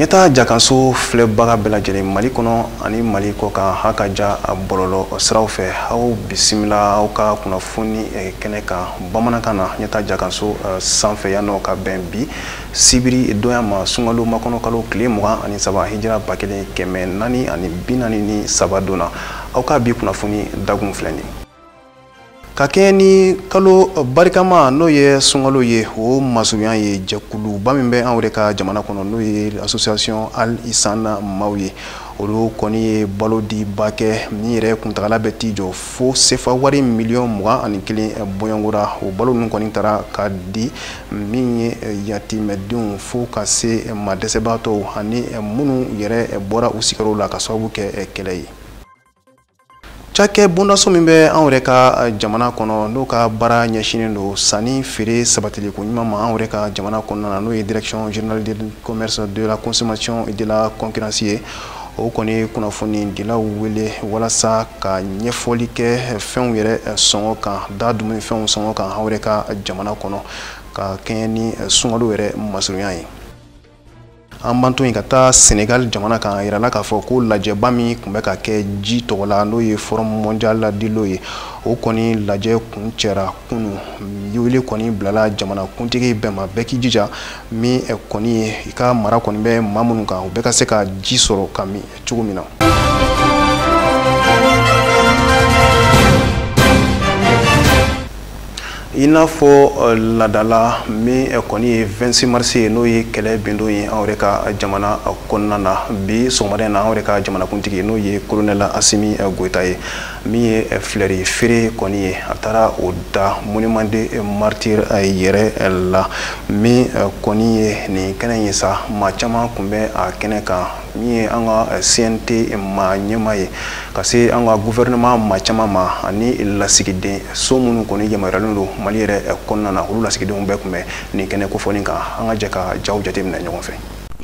Ɲɛta jakanso filɛbaga bɛɛ lajɛlen Mali kɔnɔ ani Mali kɔ kan, ha ka ja bɔlɔlɔ siraw fɛ, aw bisimila aw ka kunnafoni kɛnɛ kan bamanankan na, Ɲɛta jakanso sanfɛ yan nɔ, ka bɛn bi sibiri donya ma, sunkalo makɔnɔ kalo tile 23, hijira 1443 don na. Aw ka bi kunnafoni dagun filɛ nin ka kɛɲɛ ni kalo barikama, n'o ye sunkalo ye, o masurunya ye. Jɛkuluba min bɛ anw yɛrɛ ka jamana kɔnɔ, n'o ye Association Al Ihsan maaw ye, olu kɔni ye balo di ba kɛ min yɛrɛ kuntagala bɛ t'i jɔ fo sefa wari miliyɔn 21 bɔɲɔgɔnra. O balo ninnu kɔni taara ka di min ye yatimɛdenw, fo ka se maa dɛsɛbaatɔw ani minnu yɛrɛ bɔra u sigiyɔrɔw la ka sababu kɛ kɛlɛ ye. Cakɛ bondaso min bɛ anw yɛrɛ ka jamana kɔnɔ, n'o ka baara ɲɛsinnen don sanni feere sabatiliko ɲuman ma anw yɛrɛ ka jamana kɔnɔna na, n'o ye Direction générale du commerce, de la consommation et de la concurrence ye, o kɔni kunnafoni dilaw wele walasa ka ɲɛfɔli kɛ fɛnw yɛrɛ sɔngɔ kan, da dumunifɛnw sɔngɔ kan anw yɛrɛ ka jamana kɔnɔ, ka kɛɲɛ ni sunkalo yɛrɛ masurunya ye. An b'an to yen ka taa Senegal jamana kan. A yirala k'a fɔ ko lajɛba min tun bɛ ka kɛ ji tɔgɔ la, n'o ye Forum mondial de l'eau ye, o kɔni lajɛ kun cɛra kunu. Wele kɔni bilala jamana kuntigi bɛɛ ma, bɛɛ k'i jija min kɔni ye i ka mara kɔni bɛ maa minnu kan, u bɛɛ ka se ka ji sɔrɔ ka min cogo min na. I n'a fɔ ladala min kɔni ye 26 mars ye, n'o ye kɛlɛ bindon ye anw yɛrɛ ka jamana kɔnɔna na, bi sɔgɔmada in na, anw yɛrɛ ka jamanakuntigi, n'o ye colonel Assimi Goïta ye, min ye fleur feere kɔni ye, a taara o da monument des martyrs yɛrɛ la. Min kɔni ye nin kɛnɛ ye sa, maa caman tun bɛ a kɛnɛ kan, min ye an ka CNT maa ɲɛmaa ye, ka se an ka gouvernement maa caman ma, ani lasigiden so minnu kɔni yamaruyalen don Mali yɛrɛ kɔnɔna na, olu lasigidenw bɛɛ tun bɛ nin kɛnɛ kofɔlen kan. An ka jɛ ka jaw jateminɛ ɲɔgɔn fɛ.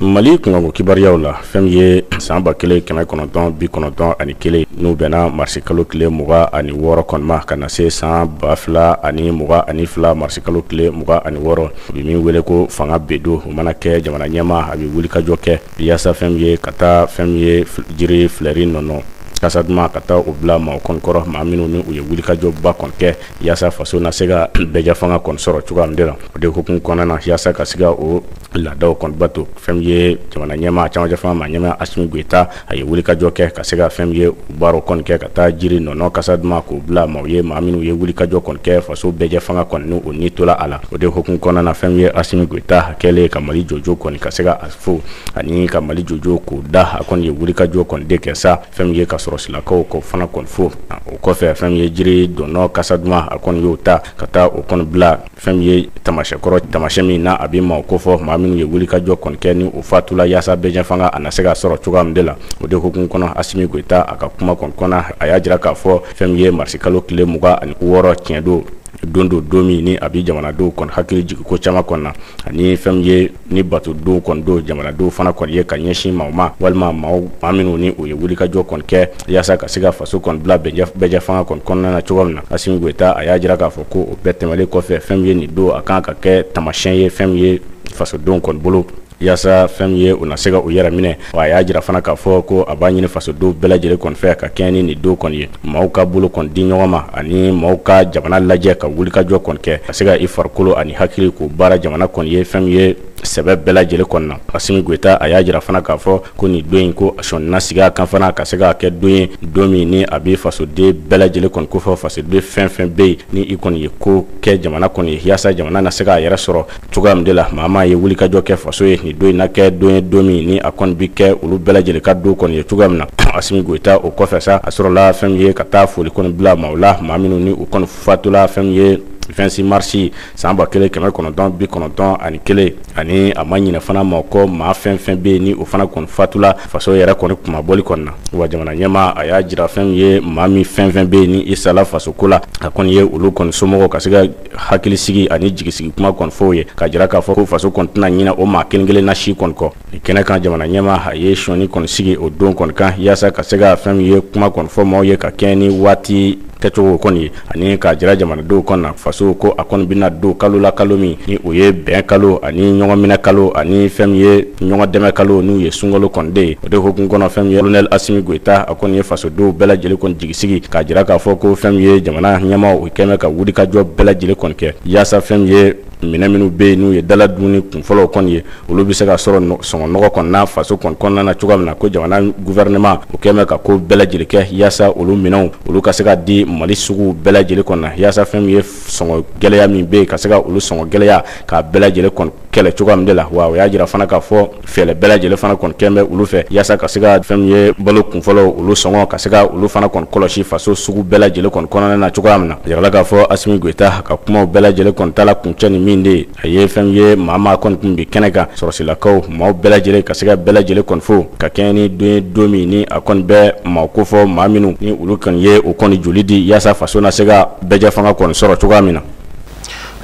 Mali kunkanko kibaruyaw la, fɛn min ye san 1991, n'u bɛnna marisikalo tile 26 kɔni ma, ka na se san 2022 marisikalo tile 26, u bɛ min wele ko fanga bedo, o mana kɛ, jamana ɲɛmaa a bɛ wulikajɔ kɛ yaasa fɛn min ye ka taa fɛn min ye jiri fleur nɔnɔ kasa duman, ka taa o bila maaw kɔni kɔrɔ, maa minnu ni u ye wulikajɔba kɔni kɛ yaasa faso na se ka bɛɛjɛ fanga kɔni sɔrɔ cogoya min de la. O de hukumu kɔnɔna na, yaasa ka se ka o laadaw kɔni bato, fɛn min ye jamana ɲɛmaa, camancɛ fanga maa ɲɛmaa Assimi Goïta, a ye wulikajɔ kɛ ka se ka fɛn min ye baaraw kɔni kɛ, ka taa jiri nɔnɔ kasa duman k'o bila maaw ye, maa minnu ye wulikajɔ kɔni kɛ faso bɛɛjɛ fanga kɔni ni o ni tola a la. O de hukumu kɔnɔna na, fɛn min ye Assimi Goïta kɛlen ka Mali jojo kɔni ka se ka a fo ani ka Mali jojo k'o da, a kɔni ye wulikajɔ kɔni de kɛ sa, fɛn min ye ka sɔrɔ silakaw k'o fana kɔni fo. O kɔfɛ, fɛn min ye jiri dɔnɔ kasa duman, a kɔni y'o ta ka taa o kɔni bila fɛn min ye tamasiyɛn kɔrɔ, tamasiyɛn min na a bɛ maaw kofɔ, maa minnu ye wulikajɔ kɔni kɛ ni o fatula yaasa bɛɛjɛ fanga a na se ka sɔrɔ cogoya min de la. O de hukumu kɔnɔ, Assimi Goïta a ka kuma kɔni kɔnɔ, a y'a jira k'a fɔ fɛn min ye marisikalo tile 26, tiɲɛ don, don don, don min ni a bɛ jamanadenw kɔni hakili jigin ko caman kɔni na, ani fɛn min ye ni bato don kɔni don jamanadenw fana kɔni ye ka ɲɛsin maaw ma, walima maaw maa minnu ni u ye wulikajɔ kɔni kɛ yaasa ka se ka faso kɔni bila bɛɛjɛ fanga kɔni kɔnɔna na cogo min na. Assimi Goïta a y'a jira k'a fɔ ko o bɛɛ tɛmɛnen kɔfɛ, fɛn min ye nin don, a kan ka kɛ tamasiyɛn ye fɛn min ye fasodenw kɔni bolo, yaasa fɛn min ye u na se ka u yɛrɛ minɛ. Wa a y'a jira fana k'a fɔ ko a b'a ɲini fasodenw bɛɛ lajɛlen kɔni fɛ, ka kɛɲɛ ni nin don kɔni ye, maaw ka bolo kɔni di ɲɔgɔn ma, ani maaw ka jamana lajɛ, ka wulikajɔ kɔni kɛ, ka se ka i farikolo ani hakili k'o baara jamana kɔni ye, fɛn min ye sɛbɛ bɛɛ lajɛlen kɔni na. Assimi Goïta a y'a jira fana k'a fɔ ko nin don in, ko sɔnina sigi a kan fana ka se k'a kɛ don ye, don min ni a bɛ fasoden bɛɛ lajɛlen kɔni kofɔ, fasoden fɛn fɛn bɛ yen ni i kɔni ye ko kɛ jamana kɔni ye yaasa jamana na se k'a yɛrɛ sɔrɔ cogoya min de la, maa maa ye wulikajɔ kɛ faso ye, nin don in na kɛ don ye, don min ni a kɔni bɛ kɛ olu bɛɛ lajɛlen ka don kɔni ye cogoya min na. Assimi Goïta o kɔfɛ sa, a sɔrɔla fɛn min ye ka taa foli kɔni bila maaw la, maa minnu ni u kɔni fatula fɛn min ye 26 mars san 1991, ani a ma ɲinɛ fana maaw kɔ, maa fɛn fɛn bɛ yen ni o fana kɔni fatula faso yɛrɛ kɔni kunmabɔli kɔni na. Wa jamana ɲɛmaa a y'a jira fɛn min ye maa min fɛn fɛn bɛ yen ni i sala faso ko la, a kɔni ye olu kɔni somɔgɔw ka se ka hakilisigi ani jigisigi kuma kɔni fɔ ye, ka jira k'a fɔ ko faso kɔni tɛna ɲinɛ o maa kelen kelenna si kɔni kɔ. Kɛnɛ kan, jamana ɲɛmaa a ye sɔnni kɔni sigi o don kɔni kan yaasa ka se ka fɛn min ye kuma kɔni fɔ maaw ye, ka kɛɲɛ ni waati kɛcogo kɔni ani k'a jira jamanadenw kɔni na faso ko a kɔni bɛna don kalo la kalo min ni o ye bɛn kalo ani ɲɔgɔn minɛ kalo ani fɛn min ye ɲɔgɔn dɛmɛ kalo n'u ye sunkalo kɔni de ye. O de hukumu kɔnɔ fɛn min ye colonel Assimi Goïta a kɔni ye fasodenw bɛɛ lajɛlen kɔni jigisigi k'a jira k'a fɔ ko fɛn min ye jamana ɲɛmaaw u kɛn bɛ ka wulikajɔ bɛɛ lajɛlen kɔni kɛ yaasa fɛn min ye minɛn minnu bɛ yen n'u ye dala dumuni kunfɔlɔw kɔni ye olu bɛ se ka sɔrɔ sɔngɔ nɔgɔ kɔni na faso kɔni kɔnɔna na cogoya min na ko jamana gouvernement o kɛn bɛ ka ko bɛɛ lajɛlen kɛ yaasa olu minɛnw olu ka se ka di Mali sugu bɛɛ lajɛlen kɔni na yaasa fɛn min ye sɔngɔ gɛlɛya min bɛ yen ka se ka olu sɔngɔ gɛlɛya k'a bɛɛ lajɛlen kɔni kɛlɛ cogoya min de la. Wa o y'a jira fana k'a fɔ fɛɛrɛ bɛɛ lajɛlen fana kɔni kɛn bɛ olu fɛ yaasa ka se ka fɛn min ye balo kunfɔlɔw olu sɔngɔ ka se ka olu fana kɔni kɔlɔsi faso sugu bɛɛ lajɛlen kɔni kɔnɔna na cogoya min na. A jirala k'a fɔ Assimi Goïta ka kumaw bɛɛ lajɛlen kɔni tala kuncɛ ni min de ye a ye fɛn min ye maa kɔni tun bɛ kɛnɛ kan sɔrɔsilakaw maaw bɛɛ lajɛlen ka se ka bɛɛ lajɛlen kɔni fo ka kɛɲɛ ni don ye don min ni a kɔni bɛ maaw kofɔ maa minnu ni olu kɔni ye o kɔni joli di yaasa faso na se ka bɛɛjɛ fanga kɔni sɔrɔ cogoya min na.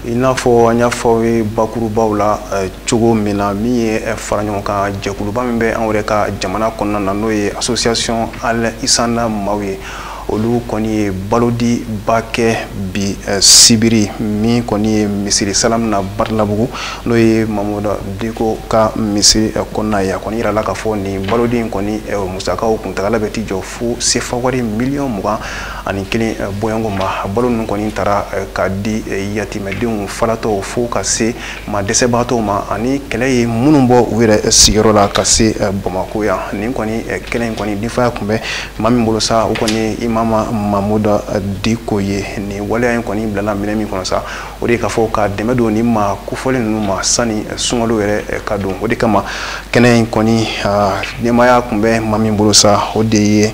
I n'a fɔ an y'a fɔ aw ye bakurubaw la cogo min na min ye fara ɲɔgɔn kan jɛkuluba min bɛ anw yɛrɛ ka jamana kɔnɔna na n'o ye association Al Ihsan maaw ye olu kɔni ye balodiba kɛ bi sibiri min kɔni ye misiri salam na Badalabugu n'o ye Mamudu Diko ka misiri kɔnɔna ye. A kɔni yirala k'a fɔ nin balodi in kɔni musakaw kuntagala bɛ t'i jɔ fo sefa wari miliyɔn 21 bɔɲɔgɔnko ma. Balo ninnu kɔni taara ka di yatimɛdenw falatɔw fo ka se maa dɛsɛbagatɔw ma ani kɛlɛ ye minnu bɔ u yɛrɛ sigiyɔrɔ la ka se Bamakɔ yan. Nin kɔni kɛnɛ in kɔni denfaya tun bɛ maa min bolo sa o kɔni Imam Mamudu Diko ye. Nin waleya in kɔni bilala minɛn min kɔnɔ sa o de ye k'a fɔ ka dɛmɛ don nin maa kofɔlen ninnu ma sani sunkalo yɛrɛ ka don. O de kama kɛnɛ in kɔni ɲɛmaaya tun bɛ maa min bolo sa o de ye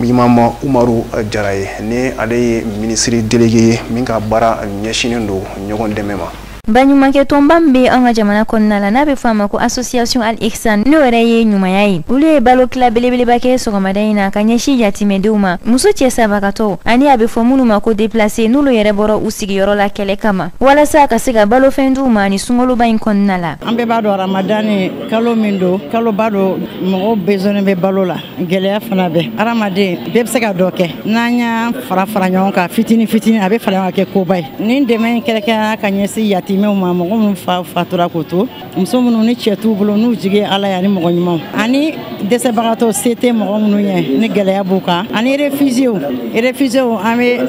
Imam Umaru Jara ye ni ale ye minisiri délégué ye min ka baara ɲɛsinnen don ɲɔgɔn dɛmɛ ma. Baɲumankɛ tɔnba min bɛ an ka jamana kɔnɔna la n'a bɛ fɔ a ma ko association Al Ihsan n'o yɛrɛ ye ɲumanya ye olu ye balo tila belebeleba kɛ sɔgɔmada in na ka ɲɛsin yatimɛdenw ma muso cɛ sabagatɔw ani a bɛ fɔ minnu ma ko déplacé n'olu yɛrɛ bɔra u sigiyɔrɔ la kɛlɛ kama walasa ka se ka balofɛn d'u ma ni sunkaloba in kɔnɔna la. An bɛɛ b'a dɔn Ramadani kalo min don kaloba don mɔgɔw besoin bɛ balo la gɛlɛya fana bɛ hadamaden bɛɛ bɛ se ka dɔ kɛ n'an y'an fara fara ɲɔgɔn kan fitinin fitinin a bɛ fara ɲɔgɔn kan kɛ koba ye. Nin dɛmɛ in kɛrɛnkɛrɛnnenya ka ɲɛsin yatimɛw ma mɔgɔ minnu fa fatura k'o to muso minnu ni cɛ t'u bolo n'u jigi ye Ala ye ani mɔgɔ ɲumanw ani dɛsɛbagatɔw se tɛ mɔgɔ minnu ye ni gɛlɛya b'u kan ani réfugiés an bɛ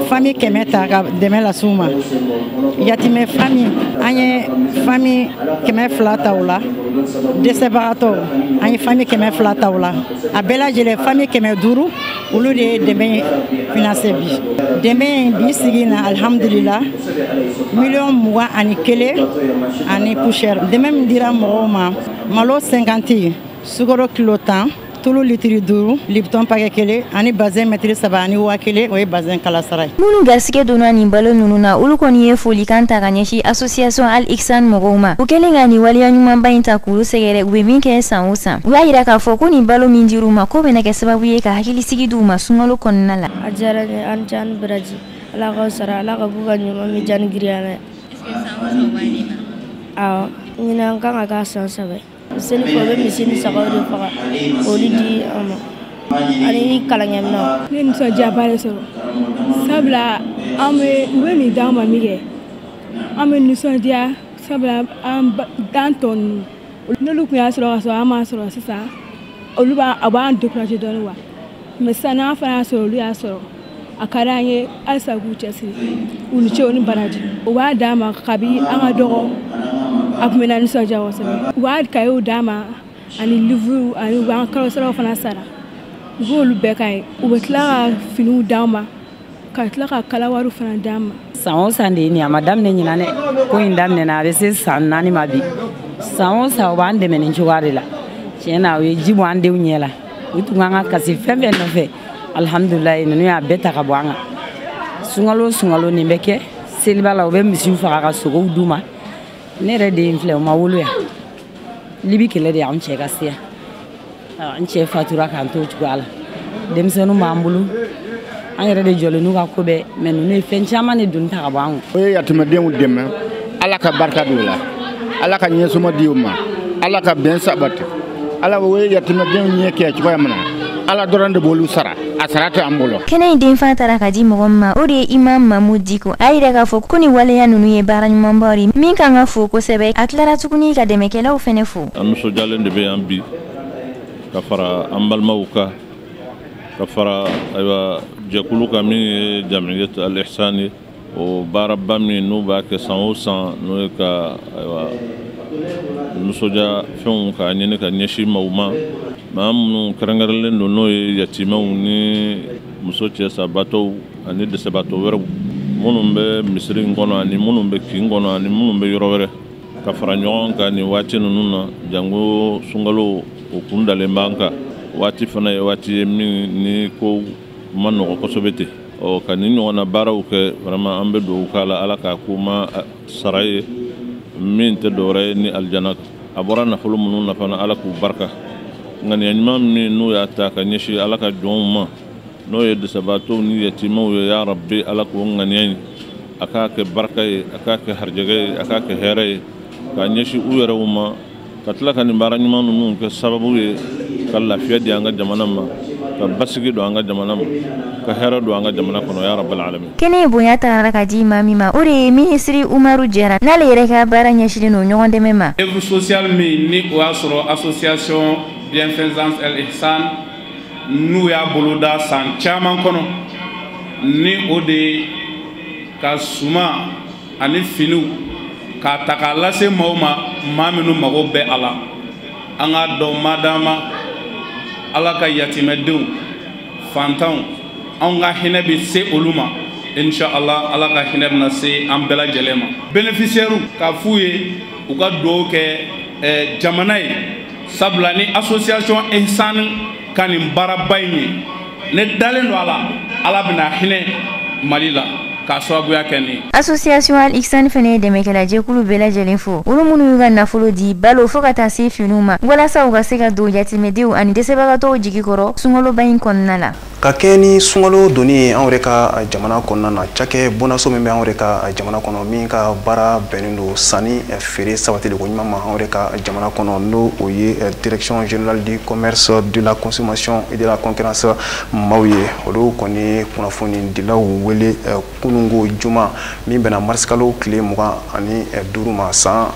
famille 100 ta ka dɛmɛ las'u ma yatimɛ famille an ye famille 200 ta o la dɛsɛbagatɔw an ye famille 200 ta o la a bɛɛ lajɛlen famille 500 olu de ye dɛmɛ financé bi dɛmɛ bi sigi na alhamdulillah miliyɔn 21 ani poussière. Dɛmɛ min dira mɔgɔw ma malo 50 sukaro kilo 10 tulu litiri 5 Lipton paquet 1 ani bazin mètre 3 ani 1000 o ye bazin kala sara ye. Minnu garisɛgɛ donna nin balo ninnu na olu kɔni ye folikan ta ka ɲɛsin association Al Ihsan mɔgɔw ma u kɛlen ka nin waleya ɲumanba in ta k'olu sɛgɛrɛ u bɛ min kɛ san o san. U y'a jira k'a fɔ ko nin balo min dir'u ma k'o bɛna kɛ sababu ye ka hakilisigi d'u ma sunkalo kɔnɔna la. A diyara n ye, an ni ce, an ni baraji Ala k'aw sara Ala ka k'u ka ɲuman min diya ni giriya ye. Awɔ ɲinan kan ka k'a san 3 ye. Seli fɛ u bɛ misi ni sagaw de faga k'olu di an ma ani kalankɛminɛnw. Ne nisɔndiyaba de sɔrɔ sabula an bɛ u bɛ nin d'an ma min kɛ an bɛ nisɔndiya sabula an dan tɔ ninnu n'olu tun y'a sɔrɔ ka sɔrɔ an m'a sɔrɔ sisan olu b'a a b'an décourager dɔɔnin wa mais sisan n'an fana y'a sɔrɔ olu y'a sɔrɔ a ka d'an ye halisa k'u cɛsiri u ni ce u ni baraji u b'a d'an ma kabi an ka dɔgɔ a tun bɛ na nisɔndiya kosɛbɛ u b'a kayew d'an ma ani livre ani u b'an kalosaraw fana sara u b'olu bɛɛ k'an ye u bɛ tila ka finiw d'an ma ka tila ka kalawariw fana d'an ma. San o san de ye nin ye a ma daminɛ ɲinan dɛ ko in daminɛna a bɛ se san 4 ma bi san o san u b'an dɛmɛ nin cogoya de la tiɲɛ na u ye ji bɔ an denw ɲɛ la u tun kan ka kasi fɛn fɛn nɔfɛ alhamdulilayi ninnu y'a bɛɛ ta ka bɔ an kan sunkalo o sunkalo nin bɛ kɛ seliba la u bɛ misiw faga ka sogow d'u ma. Ne yɛrɛ den filɛ o ma wolo yan Libi kɛlɛ de y'an cɛ ka se yan an cɛ fatura k'an to o cogoya la denmisɛnninw b'an bolo an yɛrɛ de jɔlen n'u ka ko bɛɛ mɛ ninnu ye fɛn caman de doni ta ka bɔ an kun. O ye yatimɛdenw dɛmɛ Ala ka barika don u la Ala ka ɲɛsuma di u ma Ala ka bɛn sabati Ala o ye yatimɛdenw ɲɛ kɛ cogoya min na Ala dɔrɔn de b'olu sara, a sara tɛ an bolo. Kɛnɛ in denfa taara ka di mɔgɔ min ma, o de ye Imam Mahmoud Dicko. A yira k'a fɔ ko nin waleya ninnu ye baara ɲumanbaw de min kan ka fo kosɛbɛ. A tilara tuguni ka dɛmɛkɛlaw fɛnɛ fo. An nisɔndiyalen de bɛ yan bi ka fara an balimaw kan, ka fara ayiwa jɛkulu kan min ye Jamiyat Al-Ihsan ye. O baaraba min n'u b'a kɛ san o san, n'o ye ka ayiwa nisɔndiya fɛnw k'a ɲini ka ɲɛsin maaw ma, maa minnu kɛrɛnkɛrɛnlen don, n'o ye yatimɛw ni muso cɛ sabatɔw ani dɛsɛbaatɔ wɛrɛw minnu bɛ misiri in kɔnɔ ani minnu bɛ kin kɔnɔ ani minnu bɛ yɔrɔ wɛrɛ, ka fara ɲɔgɔn kan nin waati ninnu na, jango sunkalo o kun dalen b'an kan. Waati fana ye waati ye min ni ko ma nɔgɔ kosɛbɛ ten. Ɔ ka nin ɲɔgɔnna baaraw kɛ, vraiment an bɛ dugawu k'a la, Ala k'a ko ma sara ye min tɛ dɔwɛrɛ ye ni alijana. A bɔra nafolo minnu na fana, Ala k'u barika. Ŋaniya ɲuman min n'u y'a ta ka ɲɛsin Ala ka jɔnw ma, n'o ye dɛsɛbaatɔw ni yatimɛw ye, ya Rabbi Ala k'o ŋaniya in a k'a kɛ barika ye, a k'a kɛ harijɛgɛ ye, a k'a kɛ hɛrɛ ye k'a ɲɛsin u yɛrɛw ma, ka tila ka nin baara ɲuman ninnu kɛ sababu ye ka lafiya di an ka jamana ma, ka basigi don an ka jamana ma, ka hɛrɛ don an ka jamana kɔnɔ, ya rabbal alamin. Kɛnɛ in bonya taara ka di maa min ma, o de ye minisiri Umaru Jara, n'ale yɛrɛ ka baara ɲɛsinnen don ɲɔgɔn dɛmɛ ma. Œuvre sociale min ni o y'a sɔrɔ association Bienfaisance El Ihsan n'u y'a boloda san caman kɔnɔ, ni o de ye ka suman ani finiw k'a ta k'a lase maaw ma, maa minnu mago bɛ a la. An k'a dɔn madama Ala ka yatimɛdenw, fantanw, anw ka hinɛ bɛ se olu ma, inshallah Ala ka hinɛ bɛna se an bɛɛ lajɛlen ma. Bénéficiaires k'a f'u ye u ka dugawu kɛ jamana ye, sabula ni association Ihsan ka nin baaraba in ye, ne dalen don a la Ala bɛna hinɛ Mali la k'a sababuya kɛ nin ye. Association Al Ihsan fɛnɛ ye dɛmɛkɛlajɛkulu bɛɛ lajɛlen fo, olu minnu y'u ka nafolo di balo fo ka taa se finiw ma, walasa u ka se ka don yatimɛdenw ani dɛsɛbagatɔw jigi kɔrɔ sunkaloba in kɔnɔna la. Ka kɛɲɛ ni sunkalo donni ye anw yɛrɛ ka jamana kɔnɔna na, cakɛ bonnaso min bɛ anw yɛrɛ ka jamana kɔnɔ min ka baara bɛnnen don sanni feere sabatiliko ɲuman ma anw yɛrɛ ka jamana kɔnɔ, n'o o ye Direction générale du commerce, de la consommation et de la concurrence maaw ye, olu kɔni kunnafonidilaw wele kununko juma min bɛnna marisikalo tile 25 ma san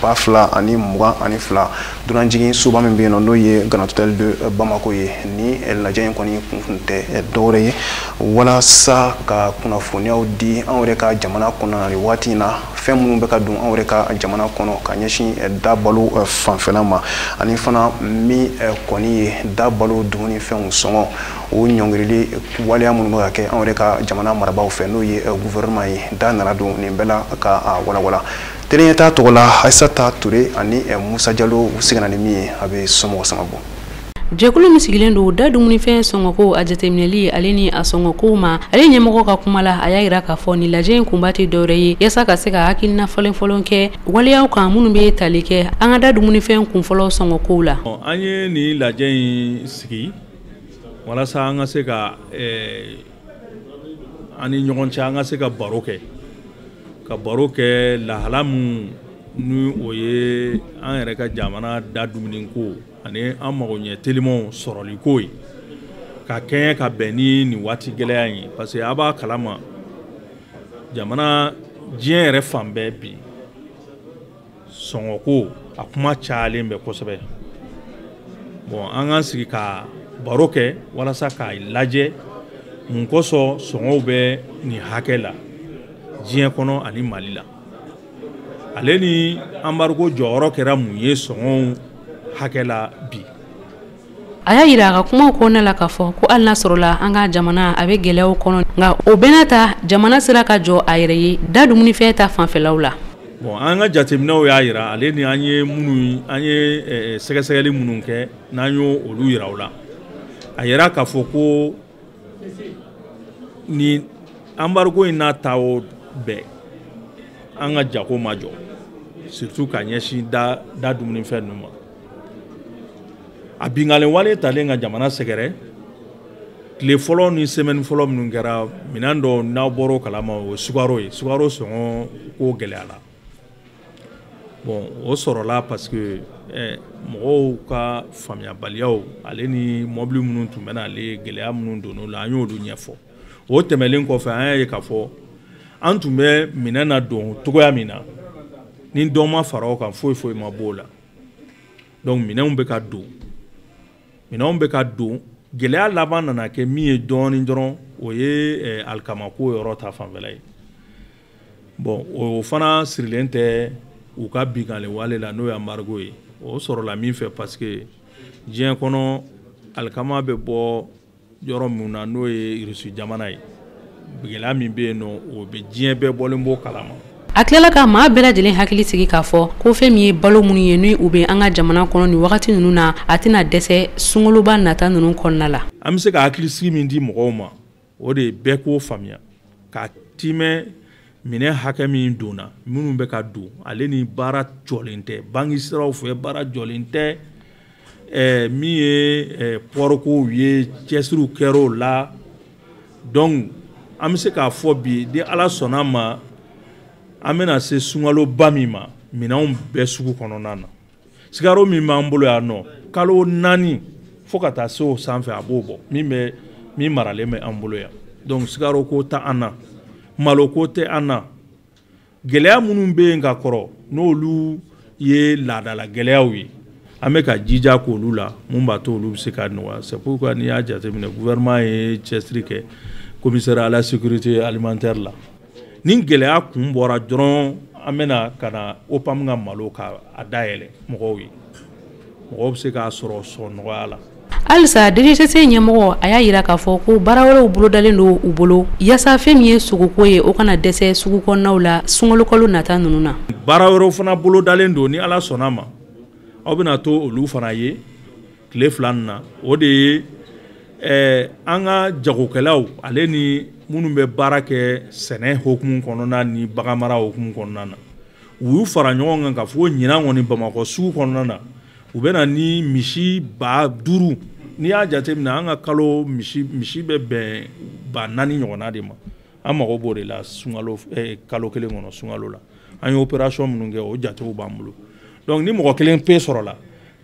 2022, dunanjigin soba min bɛ yen nɔ n'o ye Grand Hôtel de Bamako ye. Ni lajɛ in kɔni kun tɛ dɔwɛrɛ ye walasa ka kunnafoniyaw di anw yɛrɛ ka jamana kɔnɔ nin waati in na, fɛn minnu bɛ ka don anw yɛrɛ ka jamana kɔnɔ ka ɲɛsin dabalo fanfɛla ma, ani fana min kɔni ye dabalo dumunifɛnw sɔngɔ o ɲɔngirili waleya minnu bɛ ka kɛ anw yɛrɛ ka jamana marabaaw fɛ, n'o ye gouvernement ye. Da nana don nin bɛɛ la ka walawala. Télé ɲɛtaa tɔgɔ la, Aïssata Touré ani Musa Jalo u seginna ni min ye, a bɛ somɔgɔ sama bɔ. Jɛkulu min sigilen don da dumunifɛn sɔngɔko a jateminɛli ale ni a sɔngɔkow ma, ale ɲɛmɔgɔ ka kuma la, a y'a yira k'a fɔ nin lajɛ in kunba tɛ dɔwɛrɛ ye yaasa ka se ka hakilina fɔlen fɔlɔ kɛ waleyaw kan minnu bɛ tali kɛ an ka da dumunifɛn kunfɔlɔ sɔngɔkow la. An ye nin lajɛ in sigi walasa an ka se ka an ni ɲɔgɔn cɛ, an ka se ka baro kɛ, ka baro kɛ lahala min ni o ye an yɛrɛ ka jamana da dumuniko ani an mago ɲɛ telimanw sɔrɔliko ye, ka kɛɲɛ ka bɛn ni nin waati gɛlɛya in ye. Parce que a b'a kalama, jamana diɲɛ yɛrɛ fan bɛɛ bi sɔngɔko a kuma cayalen bɛ kosɛbɛ. Bon, an k'an sigi ka baro kɛ walasa k'a lajɛ mun kosɔn sɔngɔw bɛ nin hakɛ la diɲɛ kɔnɔ ani Mali la, ale ni embargo jɔyɔrɔ kɛra mun ye sɔngɔw hakɛ la bi. A y'a yira a ka kumaw kɔnɔna la k'a fɔ ko hali n'a sɔrɔla an ka jamana a bɛ gɛlɛyaw kɔnɔ, nka o bɛɛ n'a ta jamana sera ka jɔ a yɛrɛ ye da dumunifɛn ta fanfɛlaw la. Bon, an ka jateminɛw y'a yira, ale ni an ye minnu, an ye sɛgɛsɛgɛli minnu kɛ, n'an y'o olu yira u la, a yira k'a fɔ ko ni embargo in n'a ta o bɛɛ, an ka jago ma jɔ, surtout ka ɲɛsin da dumunifɛn ninnu ma. A binkali wale talen ka jamana sɛgɛrɛ, tile fɔlɔ ni semaine fɔlɔ minnu kɛra, minɛn dɔw n'aw bɔr'o kalama, o ye sukaro ye. Sukaro sɔngɔ ko gɛlɛyara. Bon, o sɔrɔla parce que mɔgɔw ka faamuyabaliyaw ale ni mɔbili minnu tun bɛ n'ale, gɛlɛya minnu donn'o la, an y'olu ɲɛfɔ. O tɛmɛlen kɔfɛ, an y'a ye k'a fɔ an tun bɛ minɛn na don cogoya min na, ni dɔ ma fara o kan, foyi foyi ma b'o la. Donc minɛnw bɛ ka don, minɛnw bɛ ka don. Gɛlɛya laban nana kɛ min ye dɔɔnin dɔrɔn, o ye alikamako yɔrɔ ta fanfɛla ye. Bon, o fana sirilen tɛ u ka binkanni wale la, n'o ye embargo ye. O sɔrɔla min fɛ, parce que diɲɛ kɔnɔ alikama bɛ bɔ yɔrɔ min na, n'o ye Irisi jamana ye, gɛlɛya min bɛ yen nɔ, o bɛ diɲɛ bɛɛ bɔlen b'o kalama. A tilala ka maa bɛɛ lajɛlen hakili sigi k'a fɔ ko fɛn min ye balo minnu ye, ni u bɛ an ka jamana kɔnɔ nin wagati ninnu na, a tɛna dɛsɛ sunkaloba nata ninnu kɔnɔna la. An bɛ se ka hakilisigi min di mɔgɔw ma, o de ye bɛɛ k'o faamuya ka timɛ minɛn hakɛ min donna, minnu bɛ ka don, ale ni baara jɔlen tɛ banki siraw fɛ, baara jɔlen tɛ. Min ye pɔrikow ye, cɛsiriw kɛr'o la. Donc an bɛ se k'a fɔ bi, ni Ala sɔnna ma, an bɛna se sunkaloba min ma, minɛnw bɛɛ sugu kɔnɔna na. Sikaro min b'an bolo yan nɔ, kalo 4 fo ka taa se o sanfɛ, a b'o bɔ min bɛ min maralen bɛ an bolo yan. Donc sikaro ko tɛ an na, malo ko tɛ an na. Gɛlɛya minnu bɛ yen ka kɔrɔ, n'olu ye laadala gɛlɛyaw ye, an bɛ ka jija k'olu la, mun b'a to olu bɛ se ka nɔgɔya. C'est pourquoi n'i y'a jateminɛ, gouvernement ye cɛsiri kɛ commissaire à la sécurité alimentaire la. Ni gɛlɛya kun bɔra dɔrɔn, an bɛna ka na OPAM ka malo ka a dayɛlɛ mɔgɔw ye, mɔgɔw bɛ se k'a sɔrɔ sɔn nɔgɔya la. Halisa DGCC ɲɛmɔgɔ a y'a jira k'a fɔ ko baara wɛrɛw bolodalen don u bolo yaasa fɛn min ye sogoko ye, o kana dɛsɛ sugu kɔnɔnaw la sunkalo nata ninnu na. Baara wɛrɛw fana bolodalen don, ni Ala sɔnna ma, aw bɛna to olu fana ye tile 2 nin na. O de ye an ka jagokɛlaw ale ni minnu bɛ baara kɛ sɛnɛ hokumu kɔnɔna ni baganmara hokumu kɔnɔna na, u y'u fara ɲɔgɔn kan k'a fɔ ko ɲinan kɔni Bamakɔ sugu kɔnɔna na, u bɛ na ni misi 5000. N'i y'a jateminɛ, an ka kalo misi bɛ bɛn 4000 ɲɔgɔnna de ma. An mago b'o de la sunkalo kalo kelen kɔnɔ sunkalo la. An ye opération minnu kɛ, o jatew b'an bolo. Donc ni mɔgɔ kelen pe sɔrɔla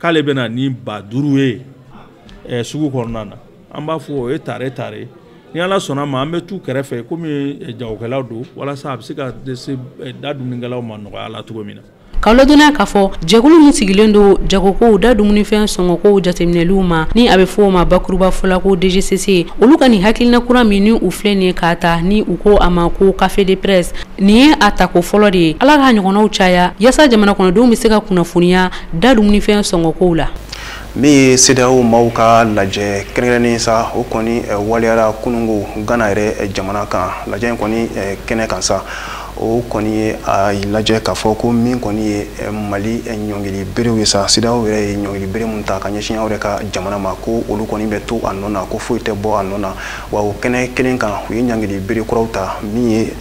k'ale bɛ na ni 5000 ye sugu kɔnɔna na, an b'a fɔ o ye tare tare. Ni Ala sɔnna ma, an bɛ t'u kɛrɛfɛ komi jagokɛlaw don, walasa a bɛ se ka se da dumunikɛlaw ma nɔgɔya la cogo min na. K'aw ladɔnniya k'a fɔ jɛkulu min sigilen don jagokow da dumunifɛn sɔngɔkow jateminɛliw ma, ni a bɛ fɔ o ma bakuruba fɔla ko DGCC, olu ka nin hakilina kura min ni u filɛ nin ye k'a ta, ni u ko a ma ko café de presse, nin ye a tako fɔlɔ de ye. Ala k'a ɲɔgɔnnaw caya yaasa jamana kɔnɔdenw bɛ se ka kunnafoniya da dumunifɛn sɔngɔkow la. Min ye CEDEAO maaw ka lajɛ kɛrɛnkɛrɛnnen sa, o kɔni waleyara kunungo Ghana yɛrɛ jamana kan. Lajɛ in kɔni kɛnɛ kan sa, o kɔni ye a lajɛ k'a fɔ ko min kɔni ye Mali ɲɔngili berew ye sa, CEDEAO yɛrɛ ye ɲɔngili bere mun ta ka ɲɛsin aw yɛrɛ ka jamana ma, ko olu kɔni bɛ to a nɔ na, ko foyi tɛ bɔ a nɔ na. Wa o kɛnɛ kelen kan, u ye ɲangili bere kuraw ta min ye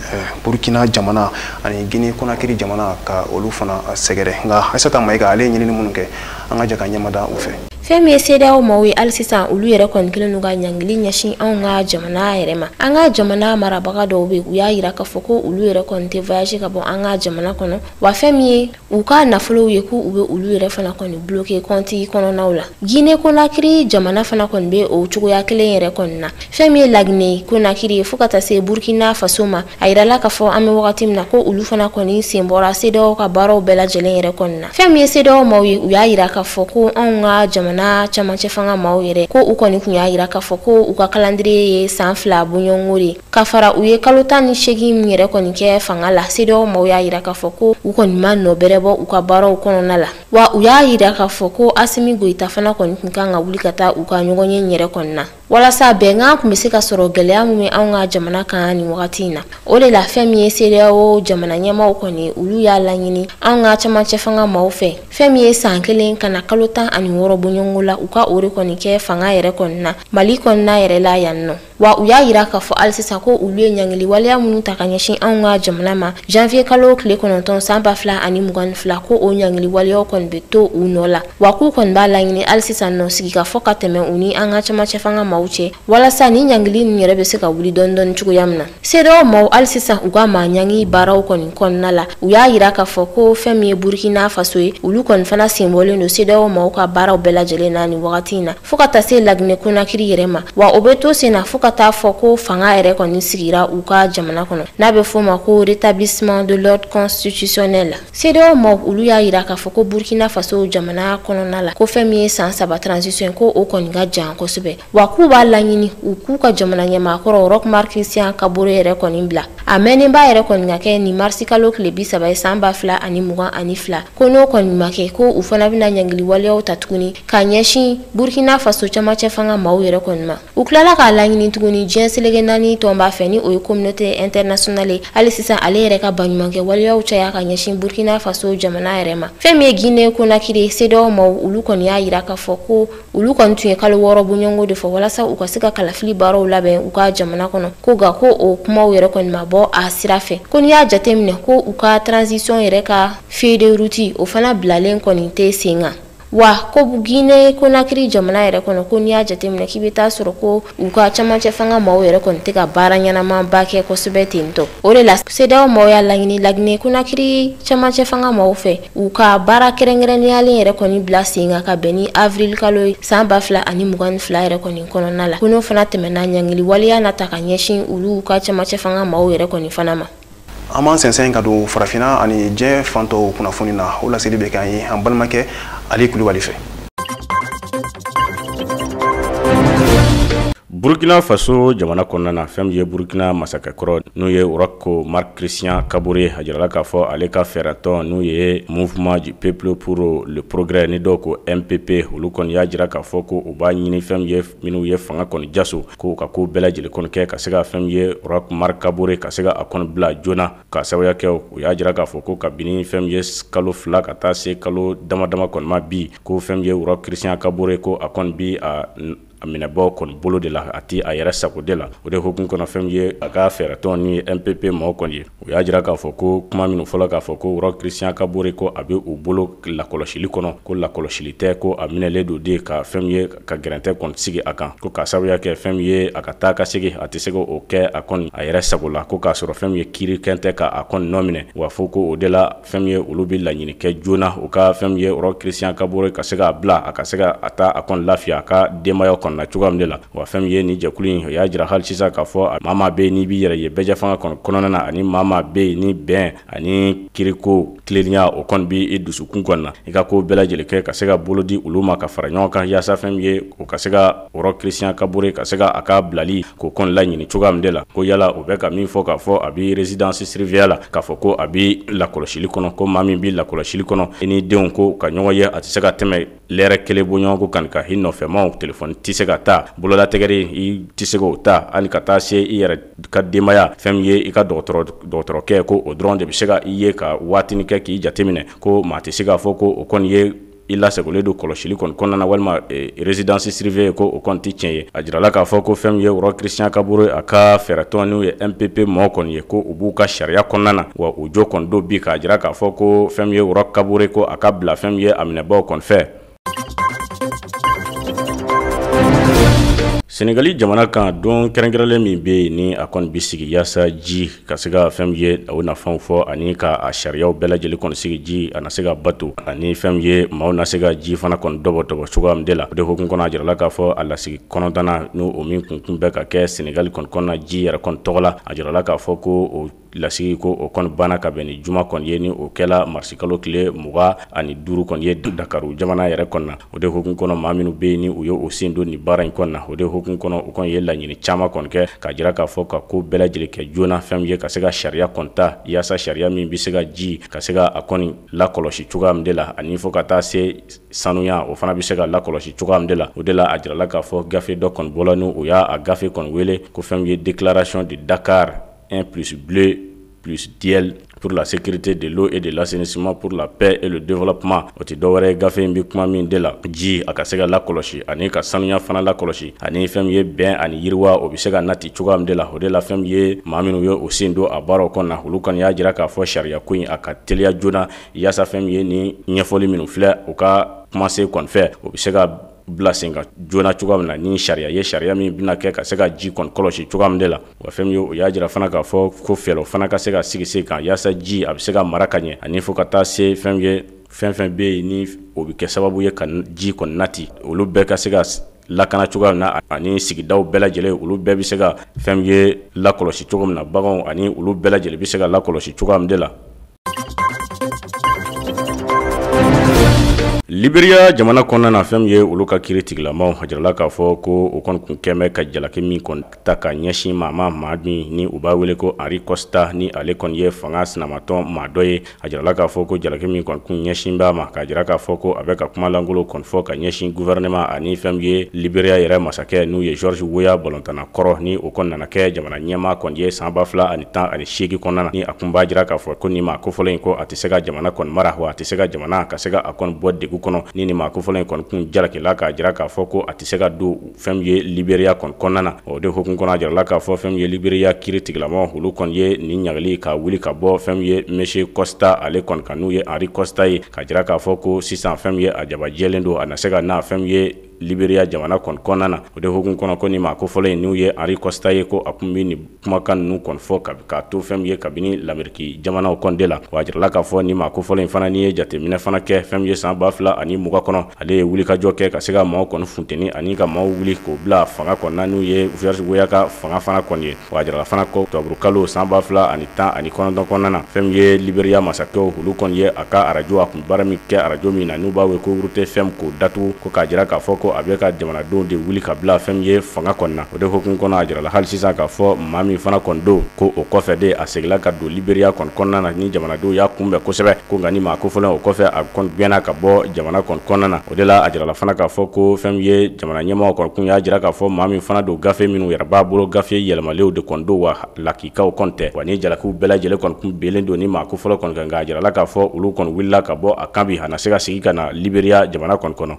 Burkina jamana ani Guinée Conakry jamana ka olu fana sɛgɛrɛ. Nka Aïssata Maïga ale ye ɲinini minnu kɛ, an ka jɛ ka ɲɛmada u fɛ. Fɛn min ye CEDEAO maaw ye, hali sisan olu yɛrɛ kɔni kɛlen don ka ɲangili ɲɛsin anw ka jamana yɛrɛ ma. An ka jamana marabaga dɔw bɛ, u y'a jira k'a fɔ ko olu yɛrɛ kɔni tɛ voyage ka bɔ an ka jamana kɔnɔ. Wa fɛn min ye u ka nafolow ye, k'u bɛ olu yɛrɛ fana kɔni bloqué compte kɔnɔnaw la. Guinée Conakry jamana fana kɔni bɛ o cogoya kelen yɛrɛ kɔni na. Fɛn min ye Laginɛ Conakry ye fo ka taa se Burkina Faso ma, a yirala k'a fɔ an bɛ wagati min na ko olu fana kɔni sen bɔra CEDEAO ka baaraw bɛɛ lajɛlen yɛrɛ kɔni na. Fɛn min ye CEDEAO maaw ye, u y'a jira k'a fɔ ko anw ka jamana camancɛ fanga maaw yɛrɛ, ko u kɔni tun y'a jira k'a fɔ ko u ka calendrier ye san 2 bɔɲɔgɔnko de, ka fara u ye kalo 18 min yɛrɛ kɔni kɛ fanga la. CEDEAO maaw y'a jira k'a fɔ ko u kɔni ma nɔ bɛrɛ bɔ u ka baaraw kɔnɔna la. Wa u y'a jira k'a fɔ ko Assimi Goïta fana kɔni tun kan ka wuli ka taa u ka ɲɔgɔn ye yɛrɛ kɔni na, walasa bɛnkan tun bɛ se ka sɔrɔ gɛlɛya min bɛ anw ka jamana kan nin wagati in na. O de la fɛn min ye CEDEAO jamana ɲɛmaaw kɔni, olu y'a laɲini anw ka camancɛ fanga maaw fɛ, fɛn min ye san 1 ka na kalo 16 bɔɲɔgɔnko la, u ka o de kɔni kɛ fanga yɛrɛ kɔni na Mali kɔnɔna yɛrɛ la yan nɔ. Wa u y'a jira k'a fɔ hali sisan ko olu ye ɲangili waleya minnu ta ka ɲɛsin anw ka jamana ma janvier kalo tile 9 san 2022, ko o ɲangili waleyaw kɔni bɛ to u nɔ la, wa k'u kɔni b'a laɲini hali sisan nɔ sigikafɔ ka tɛmɛ u ni an ka camancɛ fanga maaw cɛ, walasa ni ɲangili ninnu yɛrɛ bɛ se ka wuli dɔɔni dɔɔni cogoya min na. CEDEAO maaw hali sisan u ka maa ɲangi baaraw kɔni kɔnɔna la, u y'a yira k'a fɔ ko fɛn min ye Burkina Faso ye, olu kɔni fana senbɔlen don CEDEAO maaw ka baaraw bɛɛ lajɛlen na nin wagati in na, fo ka taa se Laginɛ Konakiri yɛrɛ ma, wa o bɛ to sen na fo ka taa fɔ ko fanga yɛrɛ kɔni sigira u ka jamana kɔnɔ, n'a bɛ f'o ma ko rétablissement de l'ordre constitutionnel. CEDEAO maaw olu y'a yira k'a fɔ ko Burkina Faso jamana kɔnɔna la, ko fɛn min ye san 3 transition ko o kɔni ka jan kosɛbɛ, wa k'u b'a laɲini u k'u ka jamana ɲɛmaakɔrɔ Roch Marc Christian Kaboré yɛrɛ kɔni bila. A mɛnnenba yɛrɛ kɔni ka kɛ nin marisi kalo tile 30 ye san 2022, ko n'o kɔni ma kɛ, ko u fana bɛna ɲangili waleyaw ta tuguni ka ɲɛsin Burkina Faso camancɛ fanga maaw yɛrɛ kɔni ma. U tilala k'a laɲini tuguni diɲɛ seleke 4 tɔnba fɛ, ni o ye communauté internationale ye, hali sisan ale yɛrɛ ka baɲumankɛ waleyaw caya ka ɲɛsin Burkina Faso jamana yɛrɛ ma. Fɛn min ye Guinée Conakry, CEDEAO maaw olu kɔni y'a yira k'a fɔ ko olu kɔni tun ye kalo 6 bɔɲɔgɔnko de fɔ walasa u ka se ka kalafili baaraw labɛn u ka jamana kɔnɔ, ko nka ko o kumaw yɛrɛ kɔni ma bɔ a sira fɛ, ko n'i y'a jateminɛ ko u ka transition yɛrɛ ka feuille de route o fana bilalen kɔni tɛ sen kan. Wa ko Guinée Conakry jamana yɛrɛ kɔnɔ, ko n'i y'a jateminɛ k'i bɛ taa sɔrɔ ko u ka camancɛ fanga maaw yɛrɛ kɔni tɛ ka baara ɲɛnamaba kɛ kosɛbɛ ten tɔ. O de la CEDEAO maaw y'a laɲini Laginɛ Conakry camancɛ fanga maaw fɛ, u ka baara kɛrɛnkɛrɛnnenyalen yɛrɛ kɔni bila sen kan ka bɛn ni avril kalo ye san 2022 yɛrɛ kɔni kɔnɔna la, ko n'o fana tɛmɛna ɲangili waleya na ta ka ɲɛsin olu ka camancɛ fanga maaw yɛrɛ kɔni fana ma. An b'an sɛnsɛn ka don farafinna ani diɲɛ fan tɔw kunnafoni na, o laseli bɛ kɛ an ye an balimakɛ Ali Kulubali fɛ. Burkina Faso jamana kɔnɔna na, fɛn min ye Burkina masakɛkɔrɔ n'o ye Roch Marc Christian Kaboré, a jirala k'a fɔ ale ka fɛɛrɛtɔn n'o ye Mouvement du Peuple pour le Progrès ni dɔw ko MPP, olu kɔni y'a jira k'a fɔ ko u b'a ɲini fɛn min ye minnu ye fanga kɔni jaso, ko ka ko bɛɛ lajɛlen kɔni kɛ ka se ka fɛn min ye Roch Marc Kaboré ka se ka a kɔni bila joona, ka sababuya kɛ u y'a jira k'a fɔ ko kabini fɛn min ye kalo 2 ka taa se kalo dama dama kɔni ma bi, ko fɛn min ye Roch Christian Kaboré ko a kɔni bi a minɛbɔ kɔni bolo de la, a ti a yɛrɛ sago de la. O de hukumu kɔnɔ fɛn min ye a ka fɛɛrɛtɔn ni MPP maaw kɔni ye, u y'a jira k'a fɔ ko kuma minnu fɔla k'a fɔ ko Roch Christian Kaboré ko a bɛ u bolo lakɔlɔsili kɔnɔ, ko lakɔlɔsili tɛ, ko a minɛlen don de ka fɛn min ye ka gɛrɛntɛ kɔni sigi a kan, ko k'a sababuya kɛ fɛn min ye a ka taa ka segin a tɛ se k'o kɛ a kɔni a yɛrɛ sago la, ko k'a sɔrɔ fɛn min ye kiiri kɛn tɛ k'a kɔni nɔ minɛ, wa fo ko o de la fɛn min ye olu bɛ laɲini kɛ joona u ka fɛn min ye Roch Christian Kaboré ka se k'a bila a ka se ka a taa a kɔni lafiya a ka denbaya kɔnɔ na cogoya min de la. Wa fɛn min ye nin jɛkulu in, o y'a jira hali sisan k'a fɔ maa maa bɛ yen n'i b'i yɛrɛ ye bɛɛjɛ fanga kɔnɔ kɔnɔna na, ani maa maa bɛ yen ni bɛn ani kiriko tilennenya o kɔni b'i dusukun kɔnɔ na, i ka ko bɛɛ lajɛlen kɛ ka se ka bolo di olu ma ka fara ɲɔgɔn kan, yaasa fɛn min ye o ka se ka Roch Christian Kaboré ka se ka a ka bilali k'o kɔni laɲini cogoya min de la. Ko yala o bɛ ka min fɔ k'a fɔ a bɛ résidence surveillée la, k'a fɔ ko a bɛ lakɔlɔsili kɔnɔ, ko maa min bɛ lakɔlɔsili kɔnɔ i ni denw ko ka ɲɔgɔn ye a tɛ se ka tɛmɛ lɛrɛ kelen bɔɲɔgɔnko kan ka i nɔfɛmaw telefɔni tɛ se ka taa, bololatɛgɛri i tɛ se k'o ta, hali ka taa se i yɛrɛ ka denbaya fɛn min ye i ka dɔgɔtɔrɔkɛ ko o dɔrɔn de bɛ se ka i ye ka waatinin kɛ k'i jateminɛ, ko maa tɛ se k'a fɔ ko o kɔni ye i lasagolen don kɔlɔsili kɔni kɔnɔna na walima résidence surveillée ko o kɔni tɛ tiɲɛ ye. A jirala k'a fɔ ko fɛn min ye Roch Christian Kaboré a ka fɛɛrɛtɔn n'o ye MPP mɔgɔ kɔni ye, ko u b'u ka sariya kɔnɔna na, wa u jo kɔni don bi k'a jira k'a fɔ ko fɛn min ye Roch Kaboré ko a ka bila fɛn min ye a minɛbaaw kɔni fɛ. Senegali jamana kan, don kɛrɛnkɛrɛnlen min bɛ yen ni a kɔni bɛ sigi yaasa ji ka se ka fɛn min ye o nafaw fɔ ani ka a sariyaw bɛɛ lajɛlen kɔni sigi ji a na se ka bato, ani fɛn min ye maaw na se ka ji fana kɔni dɔbɔ cogoya min de la. O de hukumu kɔnɔ a jirala k'a fɔ a lasigi kɔnɔntɔnnan n'o o min kun bɛ ka kɛ Senegali kɔni kɔnɔna ji yɛrɛ kɔni tɔgɔ la, a jirala k'a fɔ ko o lasigi ko o kɔni banna ka bɛn ni juma kɔni ye, ni o kɛla marisikalo tile 25 kɔni ye Dakaru jamana yɛrɛ kɔnɔ na. O de hukumu kɔnɔ maa minnu bɛ yen ni u ye o sen don nin baara in kɔnɔ na, o de hukumu kɔnɔ u kɔni ye laɲini caman kɔni kɛ k'a jira k'a fɔ ka ko bɛɛ lajɛlen kɛ joona fɛn min ye ka se ka sariya kɔni ta, yaasa sariya min bɛ se ka ji ka se ka a kɔni lakɔlɔsi cogoya min de la, ani fo ka taa se sanuya o fana bɛ se ka lakɔlɔsi cogoya min de la. O de la a jirala k'a fɔ gafe dɔ kɔni bɔla n'u o y'a gafe kɔni wele ko fɛn min ye déclaration de Dakar 1 plus bleu plus diel pour la sécurité de l'eau et de l'assainissement pour la paix et le développement. O tɛ dɔwɛrɛ ye, gafe in bɛ kuma min de la, ji a ka se ka lakɔlɔsi ani ka sanuya fana lakɔlɔsi, ani fɛn min ye bɛn ani yiriwa, o bɛ se ka nati cogoya min de la. O de la, fɛn min ye maa minnu ye o sen don a baaraw kɔnɔna, olu kɔni y'a jira k'a fɔ sariya ko in a ka teliya joona, yaasa fɛn min ye ni ɲɛfɔli minnu filɛ u ka kumasen kɔni fɛ, o bɛ se ka bila sen kan joona cogoya min na, ni sariya ye, sariya min bɛna kɛ ka se ka ji kɔni kɔlɔsi cogoya min de la. Wa fɛn min ye, o y'a jira fana k'a fɔ ko fɛɛrɛw fana ka se ka sigi sen kan, yaasa ji a bɛ se ka mara ka ɲɛ, ani fo ka taa se fɛn ye, fɛn fɛn bɛ yen ni o bɛ kɛ sababu ye ka ji kɔni nati, olu bɛɛ ka se ka lakana cogoya min na, ani sigidaw bɛɛ lajɛlen, olu bɛɛ bɛ se ka fɛn ye lakɔlɔsi cogo min na, baganw ani olu bɛɛ lajɛlen bɛ se ka lakɔlɔsi cogoya min de la. Liberia jamana kɔnɔna na, fɛn min ye olu ka kiiri tigilamaw, a jirala k'a fɔ ko o kɔni kun kɛn bɛ ka jalaki min kɔni ta ka ɲɛsin maa ma, maa min ni u b'a wele ko Henry Costa, ni ale kɔni ye fanga sinamatɔn maa dɔ ye. A jirala k'a fɔ ko jalaki min kɔni kun ɲɛsin b'a ma, k'a jira k'a fɔ ko a bɛ ka kuma lankolon kɔni fɔ ka ɲɛsin gouvernement ani fɛn min ye Liberia yɛrɛ masakɛ, n'u ye George Weah balontanna kɔrɔ, ni o kɔni nana kɛ jamana ɲɛmaa kɔni ye san 2018 kɔnɔna na, ni a kun b'a jira k'a fɔ ko nin maa kofɔlen in ko a tɛ se ka jamana kɔni mara, wa a tɛ se ka jamana ka se ka a kɔni bɔ degun kɔnɔ. Ni nin maa kofɔlen in kɔni kun jalakila k'a jira k'a fɔ ko a tɛ se ka don fɛn min ye Liberia kɔni kɔnɔna na. O de hukumu kɔnɔ, a jirala k'a fɔ fɛn min ye Liberia kiiri tigilamaw, olu kɔni ye nin ɲagali ka wuli ka bɔ fɛn min ye monsieur Costa ale kɔni kan, n'u ye Henry Costa ye, k'a jira k'a fɔ ko sisan fɛn min ye a jaba jɛlen don, a na se ka na fɛn min ye Liberia jamana kɔni kɔnɔna na. O de hukumu kɔnɔ, ko nin maa kofɔlen in, n'u ye Henry Costa ye, ko a kun bɛ nin kumakan ninnu kɔni fɔ k'a to fɛn min ye kabini Lameriki jamanaw kɔni de la. Wa a jirala k'a fɔ nin maa kofɔlen in fana, n'i ye jateminɛ fana kɛ, fɛn min ye san 2020 kɔnɔ, ale ye wulikajɔ kɛ ka se ka maaw kɔni funteni ani ka maaw wuli k'o bila fanga kɔnɔna, n'u ye George Weah ka fanga fana kɔni ye. Wa a jirala fana ko octobre san 2019 kɔnɔna na, fɛn min ye Liberia masakɛw, olu kɔni ye a ka arajo, a kun baara min kɛ arajo min na n'u b'a wele ko Route FM, k'o datugu, ko k'a jira k'a fɔ ko a bɛ ka jamanadenw de wuli ka bila fɛn min ye fanga kɔni na. O de hukumu kɔnɔ, a jirala hali sisan k'a fɔ maa min fana kɔni don, ko o kɔfɛ de a seginna ka don Liberia kɔni kɔnɔna na, ni jamanadenw y'a kunbɛn kosɛbɛ, ko nka ni maa kofɔlen o kɔfɛ a kɔni gɛnna ka bɔ jamana kɔni kɔnɔna na. O de la, a jirala fana k'a fɔ ko fɛn min ye jamana ɲɛmaaw kɔni kun y'a jira k'a fɔ maa min fana don, gafe minnu yɛrɛ b'a bolo, gafe yɛlɛmalenw de kɔni don, wa lakikaw kɔni tɛ, wa ni jalakiw bɛɛ lajɛlen kɔni kun belen don ni maa kofɔlɔ kɔni kan. Nka a jirala k'a fɔ olu kɔni wulila ka bɔ a kan bi, a na se ka segin ka na Liberia jamana kɔni kɔnɔ.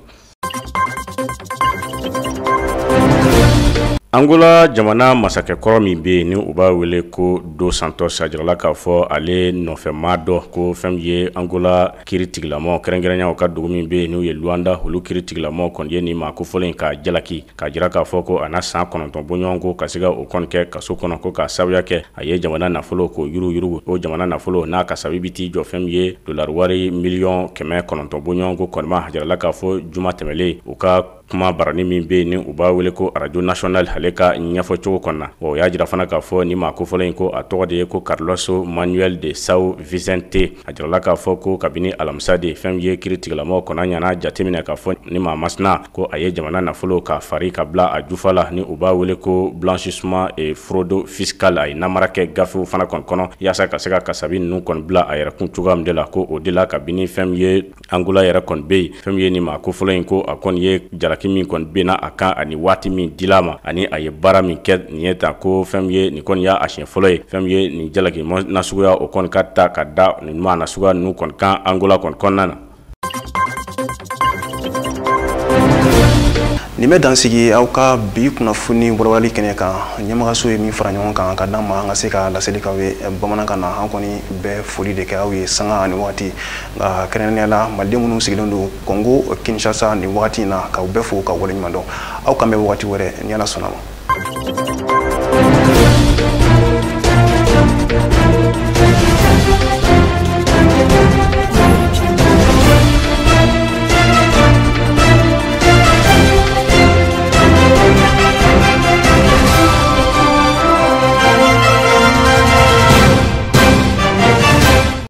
Angola jamana masakɛkɔrɔ min bɛ yen ni u b'a wele ko Dos Santos, a jirala k'a fɔ ale nɔfɛmaa dɔ, ko fɛn min ye Angola kiiri tigilamaw, kɛrɛnkɛrɛnnenya u ka dugu min bɛ yen n'u ye Luanda, olu kiiri tigilamaw kɔni ye nin maa kofɔlen in k'a jalaki, k'a jira k'a fɔ ko a na san 9 bɔɲɔgɔnko ka se ka o kɔni kɛ kaso kɔnɔ, ko k'a sababuya kɛ a ye jamana nafolo k'o yuruguyurugu. O jamana nafolo n'a kasabi bɛ t'i jɔ fɛn min ye dolari wari miliyɔn 900 bɔɲɔgɔnko kɔni ma. A jirala k'a fɔ juma tɛmɛlen, u ka kuma barani min bɛ yen ni u b'a wele ko Radio Nationale, ale ka ɲɛfɔcogo kɔnɔna, o y'a jira fana k'a fɔ ni maa kofɔlen in ko a tɔgɔ de ye ko Carlos Manuel de Sao Vicente. A jirala k'a fɔ ko kabini alamisa de, fɛn min ye kiiri tigilamaw kɔnɔ ɲana jateminɛ k'a fɔ ni maa masina ko a ye jamana nafolo k'a fari ka bila a jufa la, ni u b'a wele ko blanchissement et fraude fiscale, a ye namara kɛ gafew fana kɔni kɔnɔ yaasa ka se ka kasabi ninnu kɔni bila a yɛrɛ kun cogoya min de la. Ko o de la, kabini fɛn min ye Angola yɛrɛ kɔni bɛ yen, fɛn min ye nin maa kofɔlen in ko a kɔni ye jalaki min kɔni benna a kan, ani waati min dila ma, ani a ye baara min kɛ nin ye tan, ko fɛn min ye nin kɔni y'a siɲɛ fɔlɔ ye fɛn min ye nin jalaki nasuguya o kɔni ka ta ka da nin maa nasuguya ninnu kɔni kan Angola kɔni kɔnɔna na. Nin bɛ dan sigi aw ka bi kunnafoni walawalali kɛnɛ kan. Ɲɛmɔgɔso ye min fara ɲɔgɔn kan ka d'an ma an ka se ka laseli k'aw ye bamanankan na. An kɔni bɛ foli de kɛ aw ye sanga ani waati, nka kɛrɛnkɛrɛnnenya la maliden minnu sigilen don Congo Kinshasa nin waati in na, k'aw bɛɛ fo k'aw waleɲuman dɔn. Aw kan bɛ waati wɛrɛ ni Ala sɔnna ma.